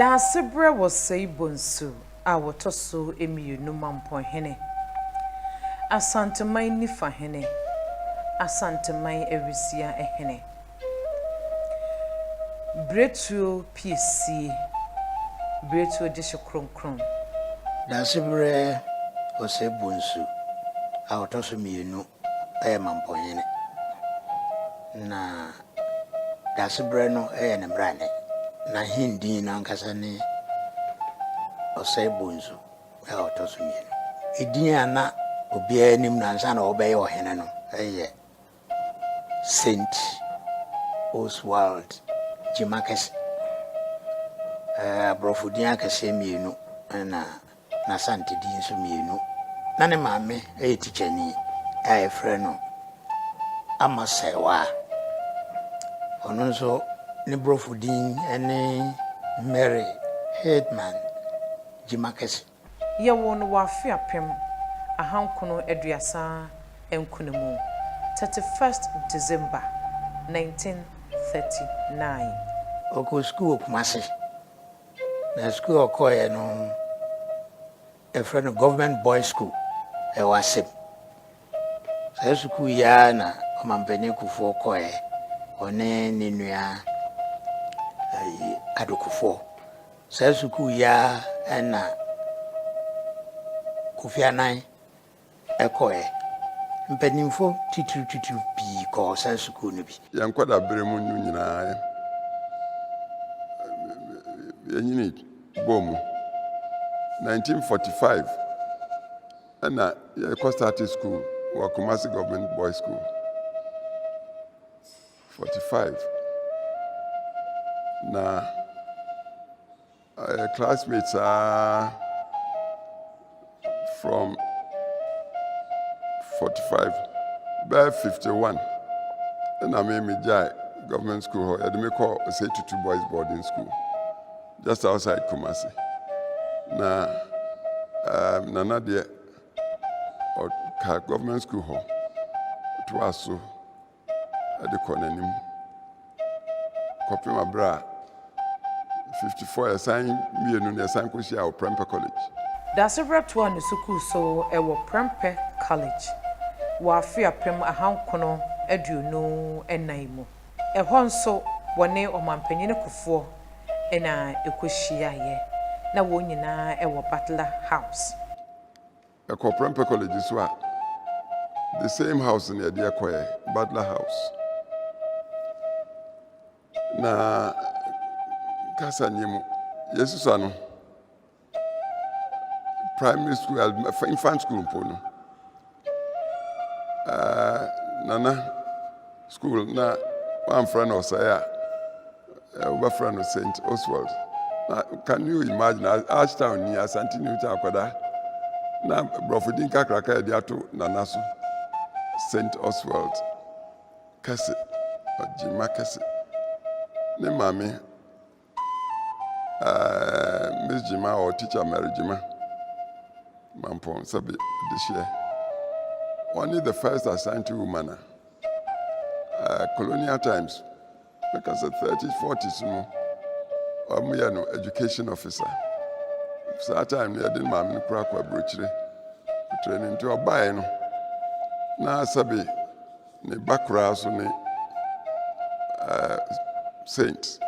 Daasebrɛ Wɔsɛe Bonsu a wɔtɔ so mmienu Mampɔnhene, Asanteman Nifahene, Asanteman Awisia hene. Biretuo Piesie, Biretuo Gyehye Kronkron. Daasebrɛ Osei Bonsu a ɔtɔ so mmienu yɛ Mampɔnhene, na Daasebrɛ no yɛ ne mmrane. N'ahendin no ankasa ne Osei Bonsu a ɔtɔ so mmienu. Edin a na obiara nim no ansa na ɔrebɛyɛ ɔhene no yɛ Saint Oswald Gyimakɛse. Aborɔfo din akɛseɛ mmienu na n'Asante din nso mmienu. Na ne maame yɛ tikyani a yɛfrɛ no Ama Sɛwaa. Ɔno nso ne borɔfo din ne Mary Herdman Gyimakɛse. Yɛwoo no wɔ afe 1939 mu, 31st December 1939. Ɔkɔɔ sukuu wɔ Kumasi. Na sukuu a ɔkɔeɛ no, yɛfrɛ no Government Boys School, ɛwɔ Asem. Saa sukuu yi ara na Ɔmampanin Kufuor kɔeɛ, ɔne ne nua ayi Ado Kufuor. Saa sukuu yi ara na Kofi Annan kɔeɛ. Mpanimfoɔ titiriw titiriw pii kɔɔ saa sukuu no bi. Yɛn nkwadabere mu no nyinaa, yɛnyini bɔɔ mu. 1945 ɛna yɛkɔ start school wɔ Kumasi Government Boys School. 45 na classmates aa from 45 bɛyɛ 51 ɛna me megyae government school hɔ, yɛde me kɔ Osei Tutu Boys Boarding School just outside Kumasi. Na Nana deɛ, ɔka government school hɔ toa so de kɔ n'anim kɔpem abere a 54 yɛsan mmienu na yɛsan kɔhyia wɔ Prempeh College. Daasebrɛ toaa ne sukuu so wɔ Prempeh College wɔ afe 1924 mu. Ɛhɔ nso wɔne Ɔmanpanyin Kufuor na ɛkɔhyiaeɛ, na wɔn nyinaa wɔ Butler House. Ɛkɔ Prempeh College so a, the same house na yɛde ɛkɔɛ, Butler House. Na kasa nye mu, yɛsusua no primary school, infant school mpo no, Nana school na wamfrɛ no ɔsɛe a, wobɛfrɛ no St Oswald. Na can you imagine, Ashtown ni, Asante New Town akwadaa na borɔfo din kakraka yɛde ato Nana so, St Oswald Kɛse, Ɔgyima Kɛse. Ne maame, Miss Gyima or Teacher Mary Gyima Mampɔn sɛbe dehyeɛ, ɔne the first Ashanti woman a colonial times, mɛka sɛ 30s, 40s mu, ɔmo yɛ no education officer. Saa time no yɛde ne maame no kora kɔ aburokyire training, nti ɔbaeɛ no na sɛbe ne ba koraa so ne saint.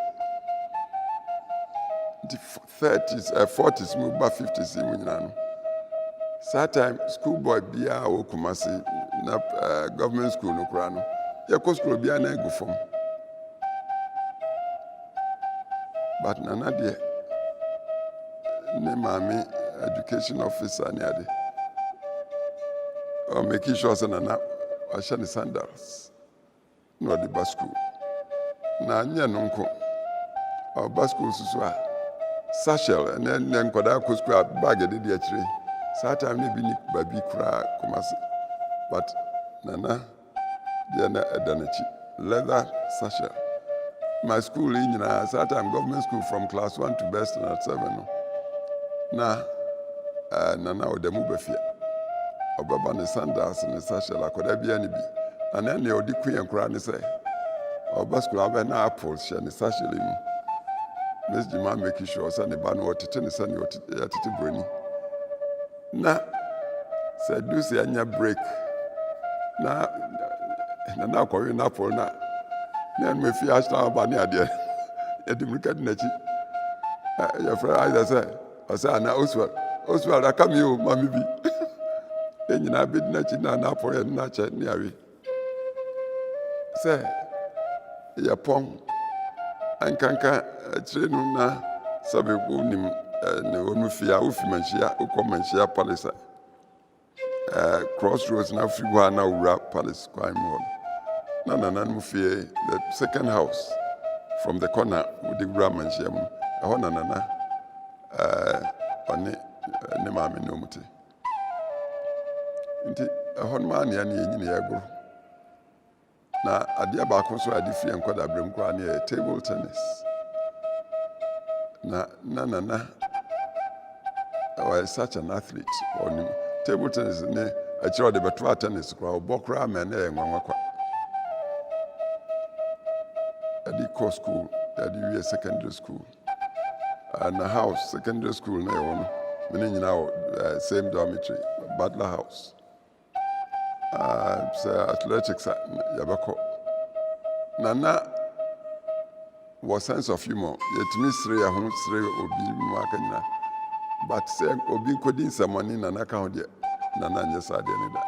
Nti 30s, 40s mu ba 50s mu nyinaa no, saa time school boy biara a wɔ Kumasi na government school no koraa no, yɛkɔ school biara na egu fam, but Nana deɛ, ne maame education officer ne ade, ɔ making sure sɛ Nana wahyɛ ne sandals na ɔde ba school. Na nyɛ no nko, ɔba school soso a, satchel. Ɛnɛ nnɛ nkwadaa kɔ school a, bag de di akyire. Saa time no bi ni baabi koraa Kumasi, but Nana deɛ na ɛda n'akyi, leather satchel. My school yi nyinaa, saa time government school from class one to best standard seven no, na Nana ɔda mu ba fie, ɔbɛba ne sandals ne satchel, akwadaa biara ne bi. Na nea nea ɔde ku yɛn koraa ne sɛ ɔba school abɛ na apple hyɛ ne satchel mu. Miss Gyimah make sure sɛ ne ba no ɔtete no sɛnea yɛtete buroni. Na sɛ du sɛ anya break na nana akɔwe n'apɔl na na ɛno efi ahyɛn aba ne adeɛ yɛde mirika di n'akyi yɛfrɛ ayɛ sɛ ɔsɛ ana Oswald Oswald aka mi o ma mi bi yɛn nyinaa bɛdi n'akyi na n'apɔl yɛn n'akyɛ ne awe. Sɛ yɛpɔn nkanka akyire no na sɛbe wonim ne wɔn fie a wofi Manhyia wokɔ Manhyia Palace a cross roads na wofiri hɔ a na wowura Palace kwan mu hɔ no na nananom fie the second house from the corner wode wura Manhyia mu ɛhɔ na nana ɔne ne maame ne wɔn te. Nti ɛhɔ nom ara na yɛne yɛnyini yɛgoro. Na adeɛ baako nso a yɛde firi yɛn nkwadaa berɛ mu koraa ne yɛ table tennis. Na na nana ɔyɛ such an athlete ɔnim table tennis ne akyerɛ ɔde bɛtoa tennis koraa ɔbɔ koraa ma ɛna yɛ nwanwa kwa. Yɛde kɔ school yɛde wie secondary school. Na house secondary school na yɛwɔ no me ne nyinaa wɔ eh, same dormitory Butler House. Uh, sɛ athletics a yɛbɛkɔ na na wɔ sense of humor yɛtumi sere yɛn ho sere obi mu aka nyinaa but sɛ obi nkɔdi nsɛmmɔne na naka ho deɛ na na nyɛ saa deɛ ne da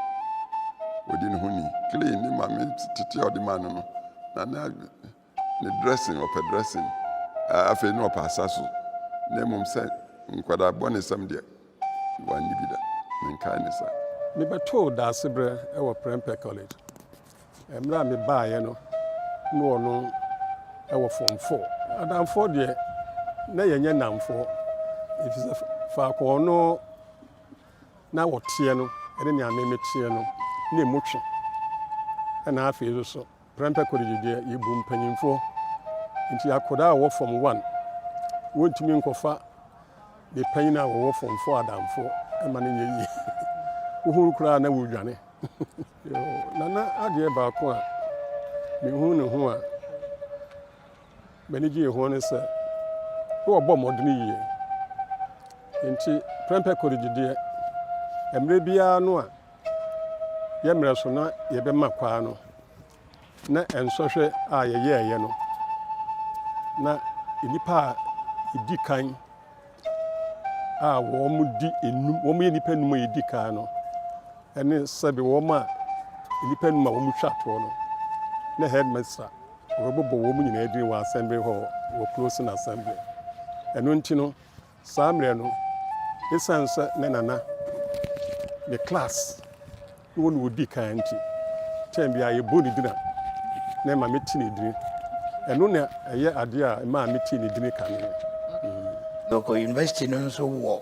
ɔdi ne ho ni clean ne maame tete a ɔde maa no no na na Ne dressing, ɔpɛ dressing. Afei na ɔpɛ asa so. Na mmom sɛ nkwadaa bɔnesɛm deɛ, wanyɛ bi da. Menkae ne saa. Mebɛtoo Daasebrɛ wɔ Prempeh College. Mmerɛ a mebaeɛ no, na ɔno wɔ Form 4. Adamfoɔ deɛ, na yɛnyɛ nnamfoɔ, ɛfiri sɛ faako a ɔno na ɔteɛ no ne nea me meteɛ no, na ɛmu twe. Ɛna afei nso so, Prɛmpɛ College deɛ yɛbu mpanyinfoɔ nti akwadaa a ɔwɔ form one wɔntumi nkɔfa ne panyin a wɔwɔ form four adamfoɔ ɛma no nyɛ yie. Wohuru koraa na wɔdwane. Nana adeɛ baako a mehu ne ho a m'ani gyee ho ne sɛ na wɔbɔ mmɔdene yie. Nti Prɛmpɛ College deɛ mmerɛ biara no a yɛ mmerɛ so na yɛbɛma kwaa no, na nsɔhwɛ a yɛyɛeɛ no, na nnipa a ɛdi kan a wɔdi enum, wɔn yɛ nnipa enum a yɛdi kan no, ɛne sɛbe wɔn a nnipa enum a wɔtwa toɔ no, na headmaster wɔbɛbobɔ wɔn nyinaa din wɔ assembly hall wɔ closing assembly. Ɛno nti no, Saa mmerɛ no, ɛsiane sɛ na Nana ne class ne wɔn na wɔdi kan nti, term biara yɛbɔ ne din a, na ɛma mete ne dini. Ɛno na ɛyɛ adeɛ a ɛmaa metee ne dini kane no. Ɔkɔ university no nso wɔ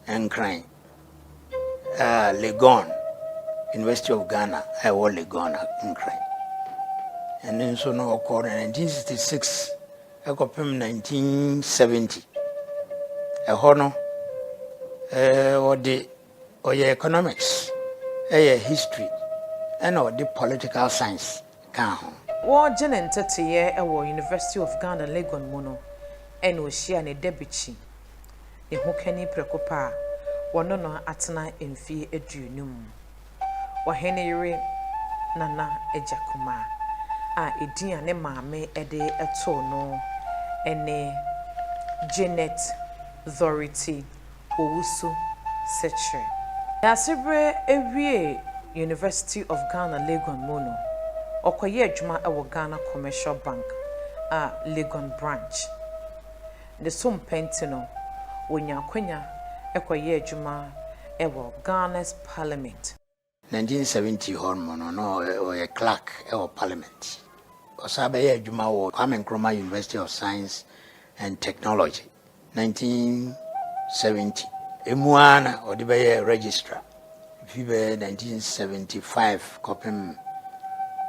Nkran, uh, Legon, University of Ghana a ɛwɔ Legon, Nkran. Ɛno nso no ɔkɔɔ no 1966 kɔpem 1970. Ɛhɔ no, wɔde ɔyɛ economics, ɛyɛ history, ɛna ɔde political science kaa ho. Wɔregye ne nteteeɛ wɔ University of Ghana, Legon mu no, ɛna ɔhyiaa ne dabikyi, ne hokani prɛko pɛ a wɔne no atena mfeɛ 50. Ɔhene yere Nana Agya Kumaa a edin a ne maame de too no ne Janet Dorothy Owusu Sekyere. Daasebrɛ wiee University of Ghana Legon mu no, ɔkɔyɛɛ adwuma wɔ Ghana Commercial Bank a Legon Branch. Ne so mpɛ nti no, ɔnyaa akwanya kɔyɛɛ adwuma wɔ Ghana's Parliament. 1970 hɔ nom no, na ɔyɛ clerk wɔ Parliament. Ɔsan bɛyɛɛ adwuma wɔ Kwame Nkrumah University of Science and Technology, 1970. Emu ara na ɔde bɛyɛɛ registrar fi bɛyɛ 1975 kɔpem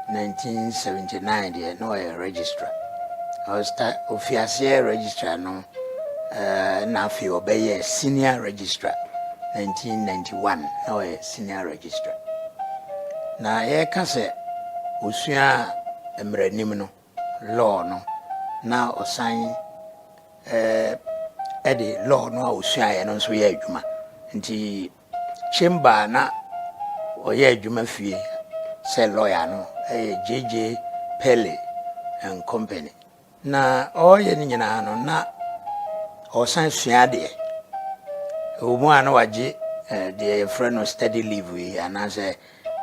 1979 deɛ na ɔyɛ registrar. Ɔsta ofi aseɛ registrar no eh, na afei ɔbɛyɛɛ senior registrar 1991 na ɔyɛ senior registrar. Na yɛka sɛ osua mmaranim no, law no, na ɔsan de law no a ɔsuaeɛ no nso yɛ adwuma. Nti chamber a na ɔyɛ adwuma fie sɛ lawyer no yɛ JJ Pele and Company. Na ɔreyɛ ne nyinaa no, na ɔresan sua adeɛ. Ɛwɔ mu a na wagye deɛ yɛfrɛ no study leave yi anaasɛ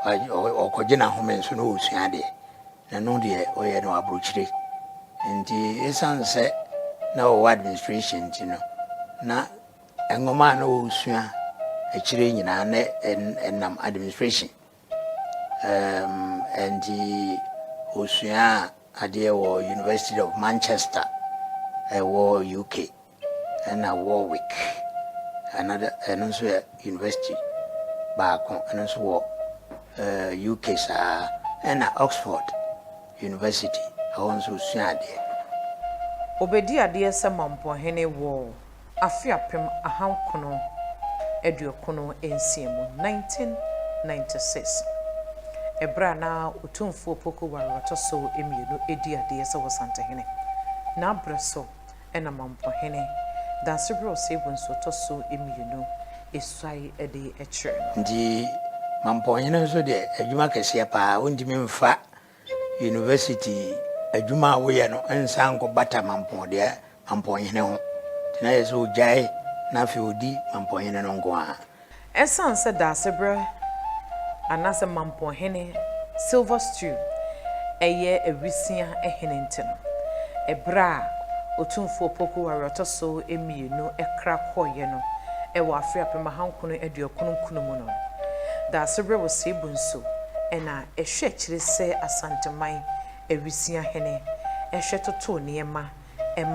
ɔkɔgye n'ahome nso na ɔresua adeɛ. Na ɛno deɛ ɔyɛ no aburokyire. Nti ɛsiane sɛ na ɔwɔ administration nti no, na nwoma a na ɔresua akyire nyinaa na ɛnam administration. Nti ɔsuaa adeɛ wɔ University of Manchester ɛwɔ UK ɛna Warwick another ɛno nso yɛ university baako ɛno nso wɔ UK saa ɛna Oxford University ɛhɔ nso ɔsua adeɛ. Ɔbɛdii adeɛ sɛ Mampɔhene wɔ afe 1996 mu, 1996, ɛberɛ a na Otumfoɔ Opoku Ware ɔtɔ so mmienu redi adeɛ sɛ Ɔsantehene. N'aberɛ so na Mampɔhene Daasebrɛ Osei Bonsu ɔtɔ so mmienu suae de kyerɛɛ no. Nti Mampɔhene nso deɛ adwuma kɛseɛ paa, wontumi mfa University adwuma a woyɛ no nsan nkɔbata Mampɔn deɛ Mampɔnhene ho. Nti na ayɛ sɛ ɔgyae na afei ɔdi Mampɔnhene no nko ara. Ɛsiane sɛ Daasebrɛ anaasɛ Mampɔnhene Silver Stew yɛ awisia hene nti no, ɛberɛ a Otumfoɔ Opoku Ware ɔtɔ so mmienu kra kɔeɛ no wɔ afe 1999 mu no, Daasebrɛ wɔ Seibunso na ɛhwɛ akyire sɛ Asanteman awisia hene hwɛ totoo nneɛma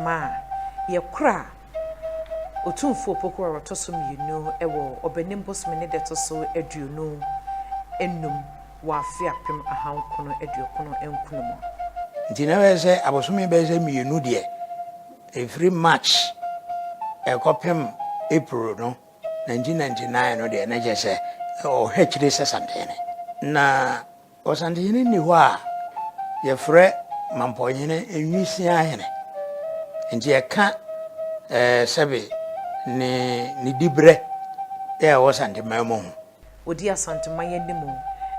maa yɛkoraa Otumfoɔ Opoku a ɔtɔ so mmienu wɔ Ɔbɛnem bosome ne da ɛtɔ so 25 wɔ afe 1999 mu. Nti na bɛyɛ sɛ abosome bɛyɛ sɛ mmienu deɛ, ɛfiri March ɛkɔpem April no, 1999 no deɛ na kyerɛ sɛ ɔhwɛ akyire sɛ Santehene. Na Ɔsantehene nni hɔ a yɛfrɛ Mampɔnhene Nwisiahene. Nti ɛka ɛɛ sɛbe ne ne dibrɛ a ɛwɔ Santeman mu ho. Ɔdii Asanteman anim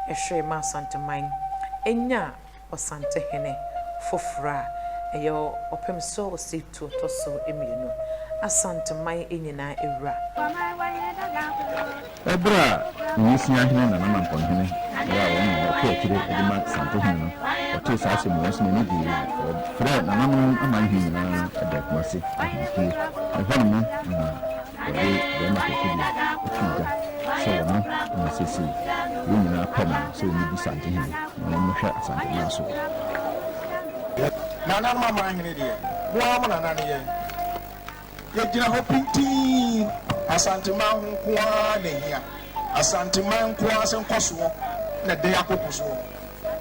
hwɛe ma Asanteman nyaa Ɔsantehene foforɔ a ɛyɛ Ɔpemsoɔ Osei-Tuo ɔtɔ so mmienu, Asanteman nyinaa wura. Ɛberɛ a Nwisiaa hene Nana Mampɔnhene berɛ a wɔn na wɔhwɛ akyire de ma Santehene no, wɔtee saa asɛm yi, wɔn nso n'ani gyee. Wɔfrɛɛ nananom amanhene nyinaa baa Kumase ahemfie. Ɛhɔnom na wɔde Barima Kwaku Duah too dwa sɛ wɔno na seesei wɔn nyinaa pɛ no sɛ ɔmmɛdi Santehene na ɔmmɛhwɛ Asanteman so. Nananom amanhene deɛ, mo ara mo nana ne yɛn. Yɛgyina hɔ pintinn. Asanteman ho nko ara na ɛhia. Asanteman nko ara sɛ nkɔsoɔ na ɛda yɛn akoko soɔ,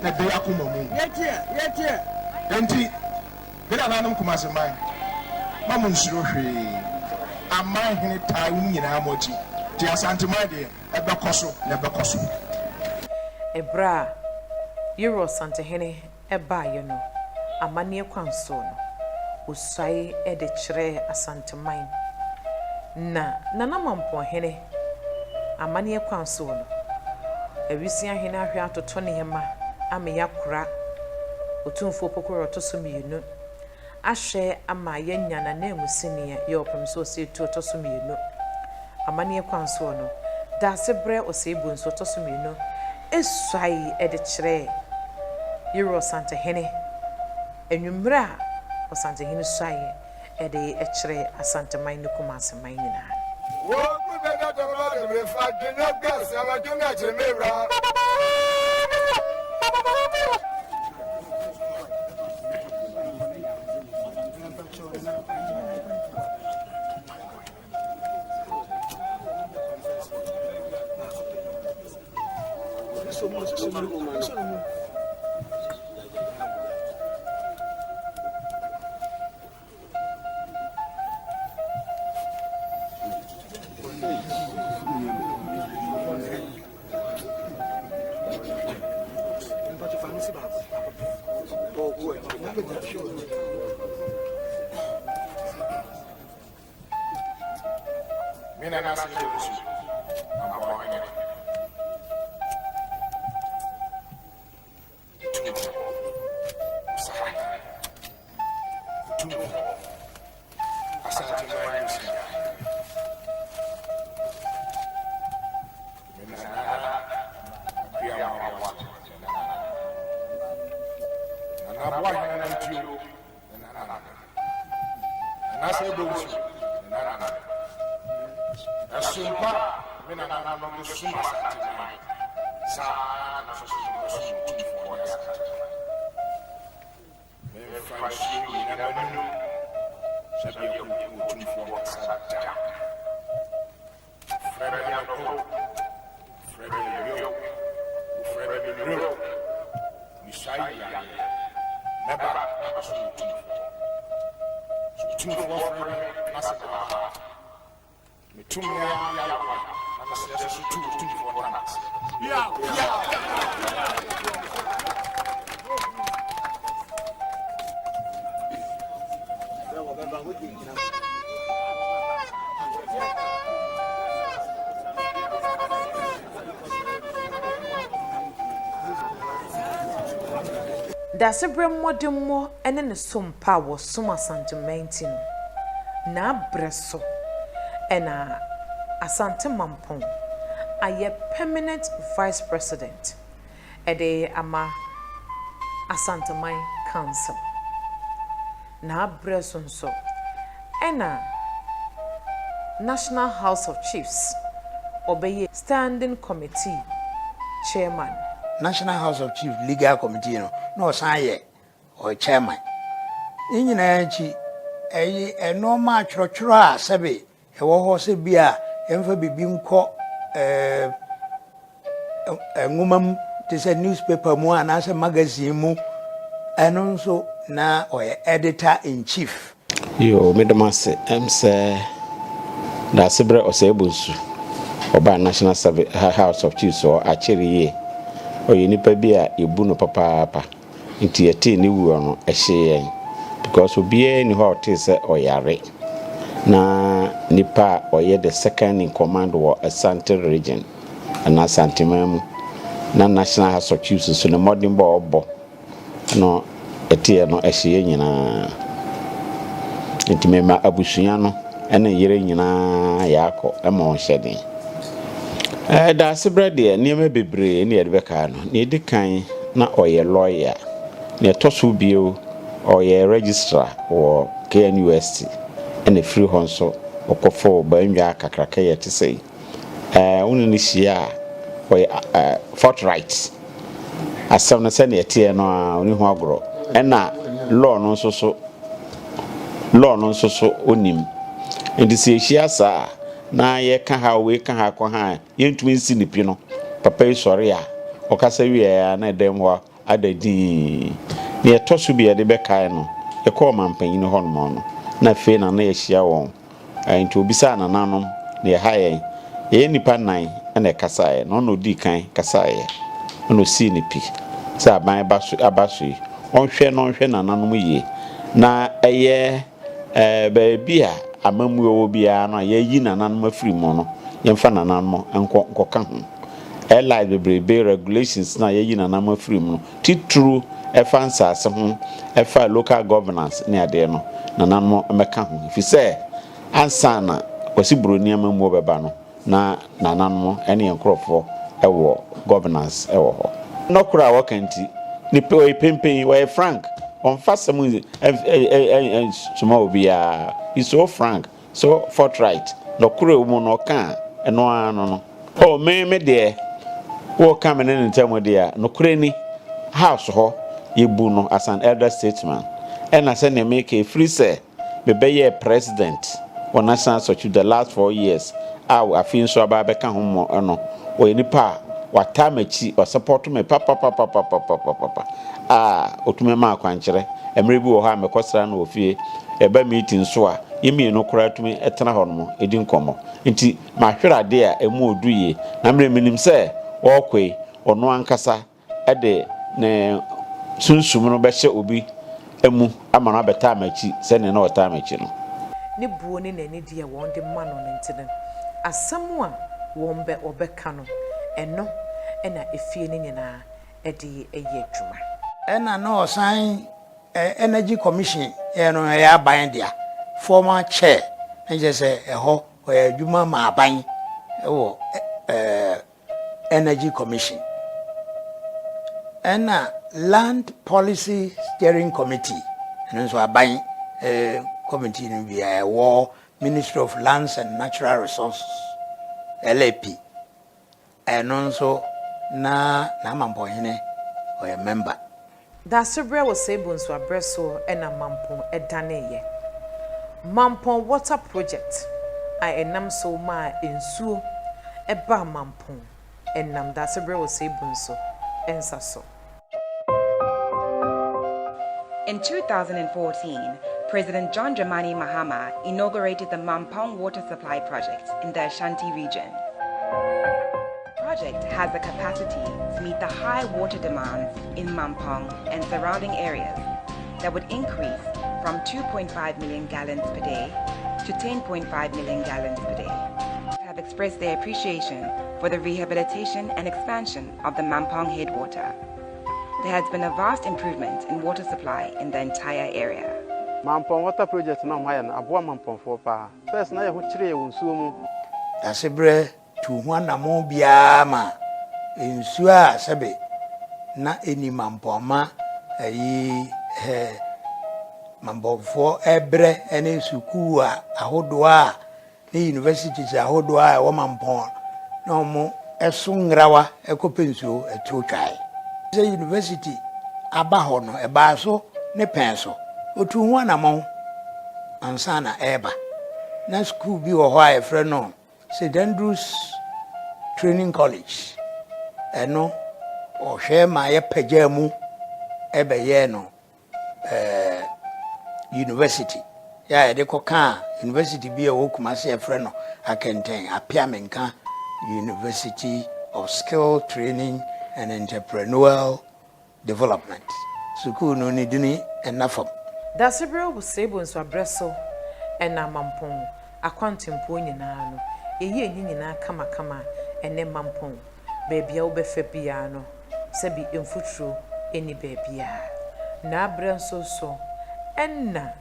na ɛda yɛn akoma mu. Enti, me nananom Kumaseman, mma mo nsuro hwee. Aman hene taa mo nyinaa mo akyi. Nti Asanteman deɛ, ɛbɛkɔ so na ɛbɛkɔ so. Ɛberɛ a Yerua Ɔsantehene baeɛ no, amanneɛ kwan soɔ no, ɔsuae de kyerɛɛ Asanteman. Na Nana Mampɔnhene, amanneɛ kwan soɔ no, Awisiahene ahwɛ atoto nneɛma ama yɛakora Otumfoɔ Opoku a ɔtɔ so mmienu ahwɛ ama yɛanya n'ananmusini a ɛyɛ Ɔpemsoɔ Osei-Tuo ɔtɔ so mmienu. Amanneɛ kwan soɔ no, Daasebrɛ Osei-Bonsu ɔtɔ so mmienu suae de kyerɛɛ Yeru Ɔsantehene anwummerɛ a Ɔsantehene suaeɛ de kyerɛɛ Asanteman ne Kumaseman nyinaa. Me nana ase yɛ nsu, Mampɔnhene. Otumfoɔ, Ɔsahene, Otumfoɔ, Asanteman Nsia Hene. Me nana Akua Amoah Boakye ne nana. Nana Boahene Nantuo ne nana. Nana Sɛ Bonsu ne nana. Ɛsom pa me nananom de som Asanteman, saa ara na me nso so mebɛsom Otumfoɔ ne Asanteman. Memfa nsuo nnyina m'anom sɛdeɛ Otumfoɔ nkasa da. Wofrɛ me anɔpa o, wofrɛ me awia o, wofrɛ me anwummerɛ o, mesuae yareɛ, mɛba na mabɛsom Otumfoɔ. Sɛ Otumfoɔ frɛ me na sɛ mamma a, meto me ara me yarewa na mesrɛ so so tu Otumfoɔ ntamaseɛ. Daasebrɛ mmɔdemmɔ ne ne som pa a wɔsom Asanteman nti no, n'abrɛ so na Asante Mampong ayɛ Permanent Vice President de ama Asanteman Council. N'abrɛ so nso na National House of Chiefs ɔbɛyɛɛ Standing Committee Chairman. National House of Chiefs Legal Committee no na ɔsan yɛ ɔyɛ Chairman. Ne nyinaa akyi, ɛyi nnoɔma atwerɛtwerɛ a sɛbe Ɛwɔ hɔ sɛ bi a yɛmfa biribi nkɔ ɛɛ nwoma mu te sɛ newspaper mu anaasɛ magazine mu ɛno nso na ɔyɛ editor in chief. Yoo meda mo ase ɛm sɛ Daasebrɛ Ɔsɛe Bonsu ɔbaa National Service House of Chiefs hɔ akyɛre yie ɔyɛ nipa bi a yɛbu no papaapa. Nti yɛtee ne wuo no ɛhyee yɛn because obiara nni hɔ a ɔtee sɛ ɔyare. Na nipa a ɔyɛ the second in command wɔ Asante region anaa Asanteman mu na National House of Chiefs nso ne mmɔdenbɔ a ɔbɔ no ɛteɛ no ɛhye yɛn nyinaa. Nti mema abusua no ne yere nyinaa yɛakɔ ma wɔn hyɛden. Ɛɛ Daasebrɛ deɛ nneɛma bebree na yɛde bɛkae no. Nea ɛdi kan na ɔyɛ lɔya. Nea ɛtɔ so bio ɔyɛ registrar wɔ KNUST ɛna ɛfiri hɔ nso ɔkɔfɔɔ Bannwa kakraka yi a ɛte sɛ yi. Ɛɛ wo ne no hyia a ɔyɛ ɛɛ forthright. Asɛm no sɛnea ɛteɛ no ara ɔnni ho agorɔ. Ɛna law no nso so law no nso so ɔnim. Nti sɛ yɛhyia saa a na yɛka ha wei ka ha kɔ ha a, yɛntumi nsi no pi no, papa yi sɔre a, ɔkasa wieɛ a na ɛdan mu hɔ ada dinn. Nea ɛtɔ so bi a yɛde bɛkae no, yɛkɔɔ ɔmampanin hɔnom no, na afei na na yɛahyia wɔn. Nti ɔbisaa nananom nea ɛha yɛn. Yɛyɛ nnipa nnan na ɛkasaeɛ, na ɔno na ɔdii kan kasaeɛ. Ɛna ɔsii no pi sɛ aban ba so aba so yi, ɔnhwɛ na ɔnhwɛ nananom yie na ɛyɛ Ɛɛ, baabi a amammuo wɔ biara no a yɛayi nananom afiri mu no, yɛmfa nananom nkɔ nkɔka ho. Airlines bebrebe, regulations no a yɛayi nananom afiri mu no, titiriw ɛfa nsase ho, ɛfa local governance ne adeɛ no, nananom mmɛka ho. Ɛfiri sɛ ansa na Kwasi Buroni amammuo bɛba no, Na nananom ne yɛn nkorɔfoɔ wɔ governance wɔ hɔ. Nɔkorɛ a wɔka nti, ne pɛ ɔyɛ pempen, ɔyɛ frank, ɔnfa asɛm nsoma obiara, he's so frank, so forthright, nɔkorɛ wɔ mu no ɔka a, ɛno ara no no. Oh me me deɛ, woka me ne ne ntam deɛ a, nokorɛ ni, house hɔ, yɛbu no as an elder statesman, ɛna sɛdeɛ meka yi, ɛfiri sɛ, mebɛyɛɛ president wɔ National Sɔkyi the last 4 years a afei nso aba abɛka ho mmɔ no, ɔyɛ nipa a wataa m'akyi, ɔsupporto me papapapapapapapa a ɔtumi ma akwankyerɛ. Mmerɛ bi wɔ hɔ a mekɔsra no wɔ fie, ɛba meeting nso a, yɛn mmienu koraa tumi tena hɔ nom di nkɔmmɔ. Nti mahwere adeɛ a ɛmu ɔdu yie, na mmerɛ menim sɛ ɔrekɔ yi, ɔno ankasa de ne sunsum no bɛhyɛ obi mu ama no abɛtaa m'akyi sɛnea na ɔtaa m'akyi no. Ne buo ne n'anidie a wɔde ma no no nti no, Asɛm a wɔn bɛ wɔbɛka no, ɛno na efie no nyinaa de yɛ adwuma. Ɛna na ɔsan Energy Commission yɛ no ɛyɛ aban dea, former chair, na kyerɛ sɛ ɛhɔ ɔyɛ adwuma ma aban wɔ Energy Commission. Ɛna Land Policy Steering Committee, ɛno nso aban committee no bi a ɛwɔ Ministry of Lands and Natural Resources, LAP. Ɛno nso na n'amampɔnhene ɔyɛ member. Daasebrɛ wɔ Seibu nsoabrɛ soɔ na Mampong daneeɛ. Mampong Water Project a ɛnam so maa nsuo baa Mampong nam Daasebrɛ wɔ Seibu nso nsa so. In 2014, President John Dramani Mahama inaugurated the Mampong Water Supply Project in the Ashanti region. The project has the capacity to meet the high water demands in Mampong and surrounding areas that would increase from 2.5 million gallons per day to 10.5 million gallons per day. Have expressed their appreciation for the rehabilitation and expansion of the Mampong headwater. There has been a vast improvement in water supply in the entire area. Mampong water project na ɔmo ayɛ no aboa Mampongfoɔ paa. First na yɛ ho kyerɛ yɛ wɔ nsuo mu. Dasebrɛ tuu ho anammɔn biara ma nsuo a sɛbe na ɛnni Mampong ma ayi hɛ Mampongfoɔ ɛbrɛ ne sukuu a ahodoɔ a ne universities ahodoɔ a ɛwɔ Mampɔn na wɔso ngrawa kɔpɛ nsuo ɛtoɔ twae. Sɛ university aba hɔ no, ɛbaa so ne pɛn so. Ɔtuu ho anamɔn ansa na ɛreba. Na sukuu bi wɔ hɔ a yɛfrɛ no St. Andrews Training College. Ɛno ɔhwɛ ma yɛpagyaa mu ɛbɛyɛɛ no eh, university yɛ a yɛde kɔkaa university bi a ɛwɔ Kumasi a yɛfrɛ no Akɛntɛn Appiah-Menka University of Skill Training and Entrepreneurial Development. Sukuu no ne dini nna fam. Dasebrɛ Osei Bonsu abrɛ so na Mampong akwantempɔn nyinaa no, yɛyi ɛnyi nyinaa kamakama ɛnɛ Mampong baabi a wobɛfa biara no, sɛbi mfuturo nni baabiara. N'abrɛ nso so na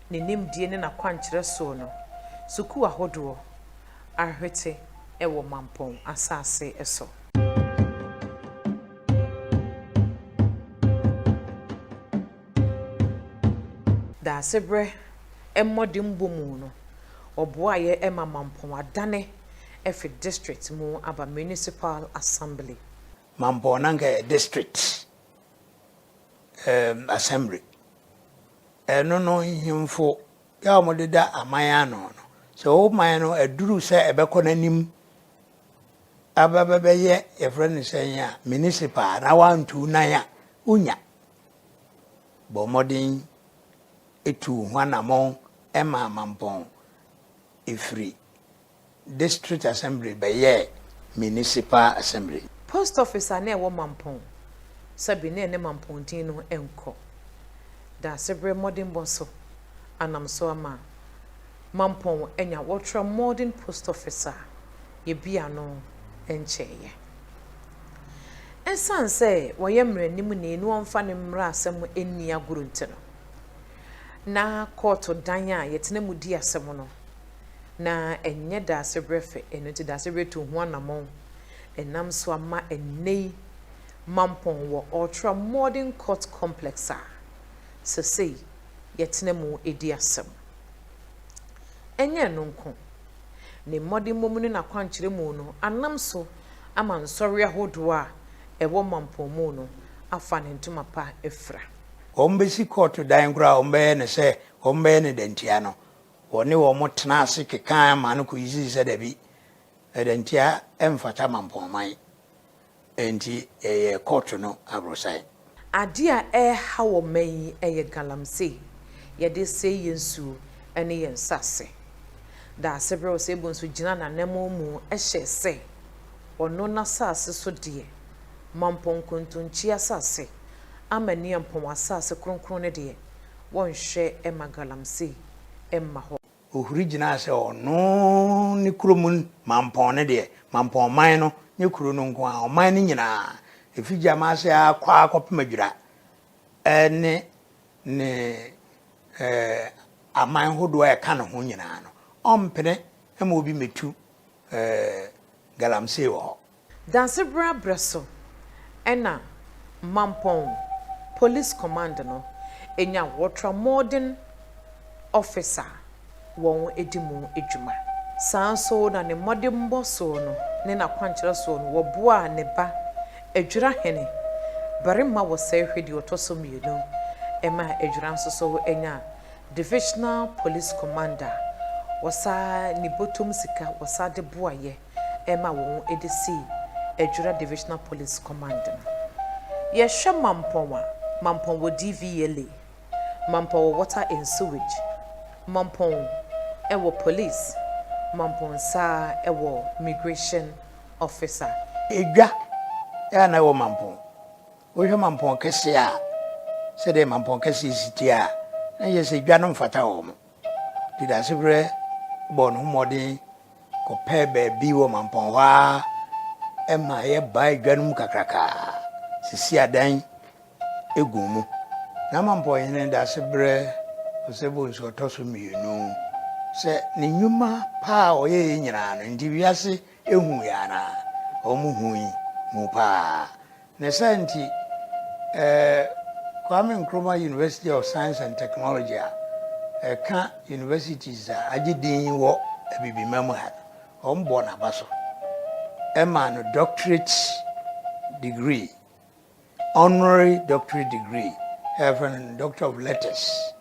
ne nimdie ne n'akwankyerɛ soɔ no, sukuu ahodoɔ ahwete wɔ Mampɔn asase so. Daasebrɛ mmɔdenbɔ mu no, wɔboaeɛ ma Mampɔn adane afi district mu aba Municipal Assembly. Mampɔn na anka ɛyɛ district um, assembly. Ɛno no nhemfo yɛ a wɔdeda aman ano no, sɛ wo man no aduru sɛ ɛbɛkɔ n'anim aba bɛbɛyɛ yɛfrɛ no sɛn a municipal na wantu nan a wonya. Bɔ mmɔden tuu ho anammɔn maa Mampɔn firi District Assembly bɛyɛɛ Municipal Assembly. Post Office a na ɛwɔ Mampɔn, sɛbe na ɛne Mampɔn din no nkɔ. Daasebrɛ mmɔdenbɔ so anam so ama Mampɔn anya Ultra Modern Post Office a yɛbue ano nkyɛeɛ. Ɛsiane sɛ wɔyɛ mmaranimni na wɔmfa ne mmaraasɛm nni agorɔ nti no, na kɔɔto dan a yɛtena mu di asɛm no, na ɛnyɛ Daasebrɛ fɛ. Ɛno nti Daasebrɛ tuu ho anammɔn. Ɛnam so ama ɛnnɛ yi Mampong wɔ Ultra Modern Court Complex a seesei yɛtena mu di asɛm. Ɛnyɛ ɛno nko, ne mmɔdemmɔ mu ne n'akwankyerɛ mu no anam so ama nsɔre ahodoɔ a ɛwɔ Mampong mu no afa ne ntoma pa afira. Wɔbɛsi kɔɔto dan koraa a wɔbɛyɛ no sɛ wɔbɛyɛ no dantia no, wɔne wɔn tenaa ase kekaa maa no kɔyisii sɛ dabi, dantia mfata Mampong-man, enti yɛyɛɛ kɔɔto no aborosan. Adeɛ a ɛreha ɔman yi yɛ galamsey, yɛde sɛe yɛn nsuo ne yɛn nsase. Daasebrɛ Osei-Bonsu nso gyinaa n'anammɔn mu hyɛɛ sɛ ɔno n'asase so deɛ, Mampɔn nkontonkyi asase, Amaniampɔn asase kronkron no deɛ, wɔnhwɛ mma galamsey mma hɔ. Ɔhuri gyinaa sɛ ɔno ne kurom Mampɔn no deɛ, Mampɔn man no nyɛ kuro no nko ara, ɔman no nyinaa, ɛfiri Gyama ase ara kɔ ara kɔpem Adwira ne ne aman hodoɔ a ɛka ne ho nyinaa no, ɔmpene ma obi mmɛtu galamsey wɔ hɔ. Dansebra berɛ so na Mampong Police Command no nya wɔtramɔɔden officer a wɔdi mu dwuma. Saa nso na ne mmɔdemmɔ soɔ no ne n'akwankyerɛ soɔ no wɔboaa ne ba Adwira hene barima Wɔsɛehwɛ deɛ ɔtɔ so mmienu maa Adwira nso so nyaa Divisional Police Commander wɔsaa ne bɔtɔm sika wɔsaa de boaeɛ ma wɔn de sii Adwira Divisional Police Command no. Yɛhwɛ Mampɔn a, Mampɔn wɔ DVLA, Mampɔn wɔ Water and Sewage, Mampɔn wɔ Police, Mampɔn saa wɔ Migration Officer. Edwa a na ɛwɔ Mampɔn. Wohwɛ Mampɔn kɛseɛ a, sɛdeɛ Mampɔn kɛseɛ si teɛ a, na kyerɛ sɛ dwa no mfata wɔn. Nti Dasebrɛ bɔɔ ne ho mmɔden kɔpɛɛ baabi wɔ Mampɔn hɔ ara ma yɛbaa dwa no mu kakrakaa, sisi adan guu mu. Na Mampɔn hene Dasebrɛ Osei-Bonsu ɔtɔ so mmienu sɛ ne nnwuma pa a ɔyɛeɛ nyinaa no nti wiase huiɛ anaa? Wɔhui hu paa. Ne saa nti, Kwame Nkrumah University of Science and Technology a ɛka universities a agye din wɔ Abibiman mu ha no, wɔbɔɔ n'aba so maa no doctorate degree, honorary doctorate degree, a yɛfrɛ no Doctor of Letters.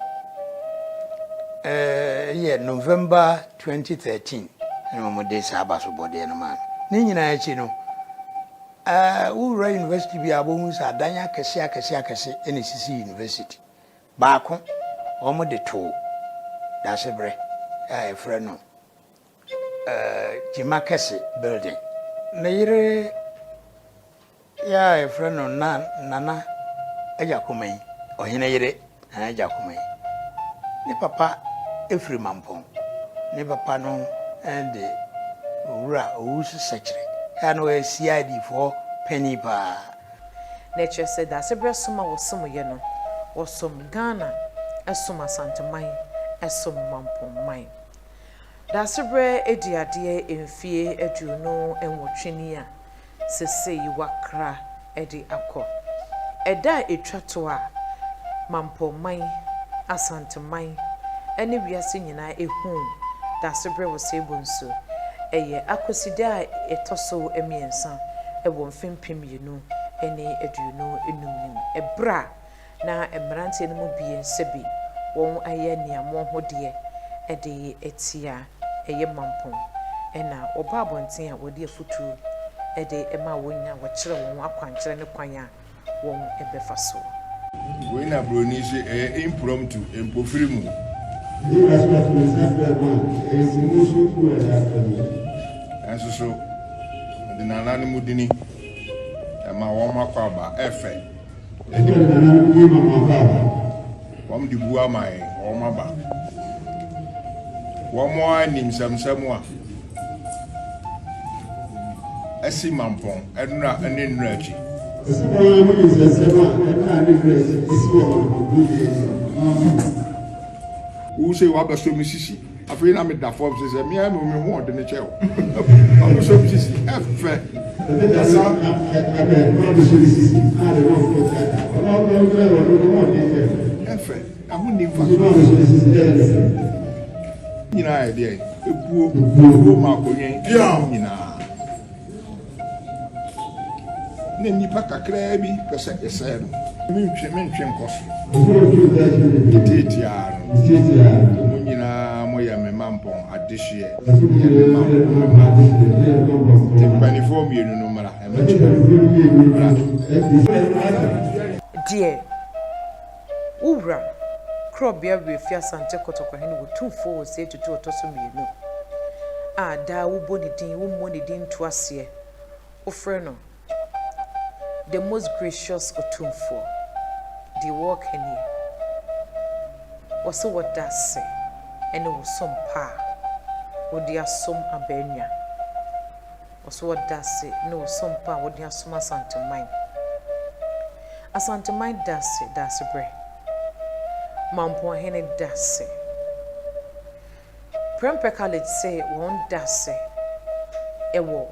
Ɛyɛ November 2013 na wɔde saa abasobɔdeɛ no maa no. Ne nyinaa akyi no, Wowura university bi a, wobɛhu sɛ adan akɛse akɛse akɛse na ɛsisi university. Baako, wɔde too Dasebrɛ a yɛfrɛ no Gyima Kɛse building. Ne yere yi a yɛfrɛ no Nana Agyakomah, ɔhene yere Nana Agyakomah, ne papa firi Mampɔn. Ne papa no de Owura Owusu Sɛkyerɛ a na ɔyɛ CID foɔ panin paa. Na ɛkyerɛ sɛ Daasebrɛ som a wɔsomyɛ no, wɔsom Ghana, som Asanteman, som Mampongman. Daasebrɛ adi adeɛ mfie 28 ni a sesei wakra de akɔ. Ɛda a ɛtwa to a Mampɔnman, Asanteman ne wiase nyinaa huu Daasebrɛ wɔ Seibo nso, ɛyɛ Akwasida a ɛtɔ so mmiɛnsa wɔ mfe 2025 no mu, ɛberɛ a na mmeranteɛ no mu bi sɛbe wɔayɛ nea wɔn ho deɛ de atia ɛyɛ Mampong na wɔba abɔnten a wɔde afutuo de ma wɔn nyinaa, wɔkyerɛ wɔn akwankyerɛ ne kwan a wɔbɛfa soɔ. Wei na broni se ɛyɛ impromptu, mpofiri mu. Nanso so mede nananom dini ɛma wɔn akwaaba ɛfɛ. Wɔn de bu ama yɛn, wɔn aba. Wɔn ara nim nsɛmsɛm a asi Mampɔn nnora ne nnora akyi. Wo sei wabɛsɔ me sisi. Afei na meda fam sɛ sɛ mmea mu me ho ɔde ne kyɛw. Wabɛsɔ me sisi ɛfɛ. Ɛfɛ ɛho nni mfaso. Nyinaa yɛ deɛ ebuo ebuo ma akonnwa nyinaa. Na nnipa kakraa bi pɛ sɛ yɛsɛe no. Mentwe mentwe nkɔ soro. Titiatiaa no. Mo nyinaa moyɛ me mampɔn adehyeɛ. Moyɛ me mampɔn me mma. Nti mpanimfoɔ mmienu no mmra mmɛkyerɛ me. Mmra. Deɛ wo wura Korɔbea Werɛfie Asante Kɔtɔkɔhene Otumfoɔ Osei Tutu Ɔtɔ so Mmienu a daa wobɔ ne din, wommɔ ne din nto aseɛ, wofrɛ no The Most Gracious Otumfoɔ, deɛ wɔreka nie, wɔse wɔda ase. ne wo som pa a wode asom Abaanua. Ɔso ɔda ase ne wo som pa a wode asom Asanteman. Asanteman da ase Daasebrɛ. Mampɔnhene da ase. Prempeh College se wɔn da ase wɔ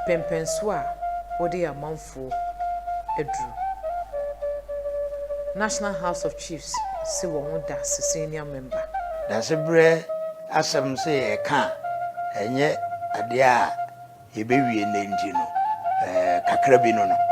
mpɛnpɛnsoɔ a wɔde yɛ amanfoɔ aduru. National House of Chiefs se wɔn da ase senior member. Dasebrɛ asɛm sɛ yɛreka a, ɛnyɛ adeɛ a yɛbɛwie nnɛ nti no, kakra bi no no.